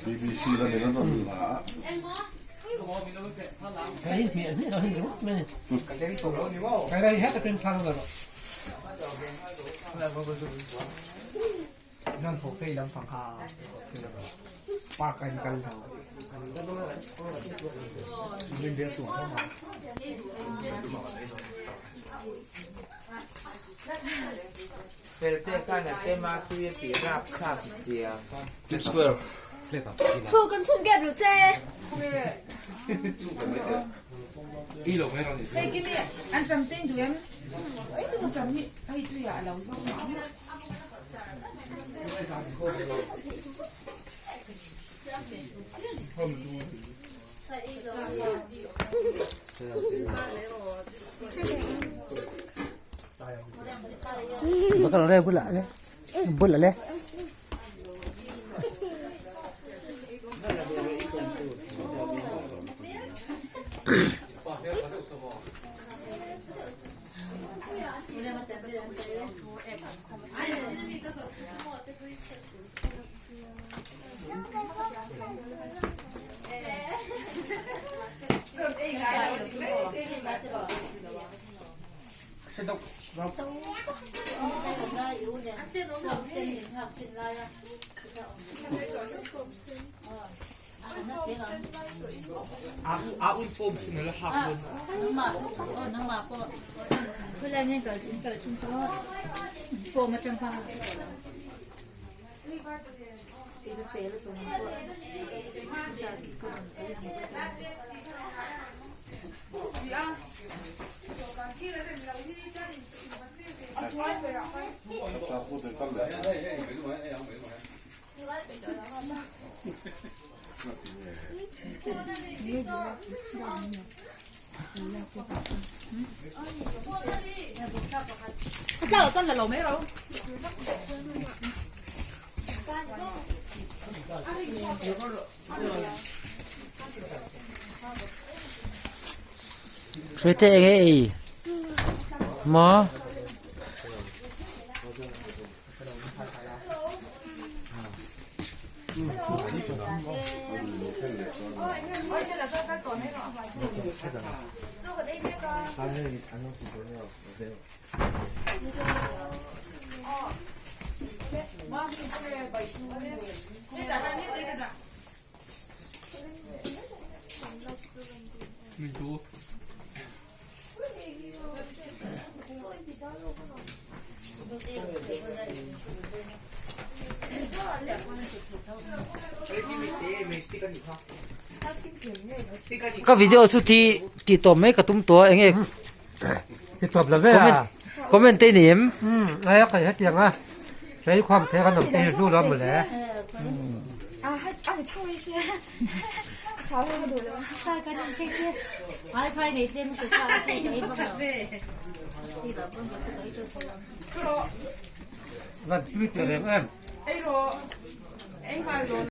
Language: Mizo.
BBC lamin an rawn la a. Felte khan a tema tui a tih rap thlak zia kha. Chu kan chhun kep lo che. Hruaite eng e ei maw? Ka video chu ti ti tawp mai ka tum tawh a eng nge Ti tawp lo ve a. Comment te i nei em? Umm ai a kai hetiang a sei khawm thei kan awm te hi hlu lo mawle. Van tui teh reng em.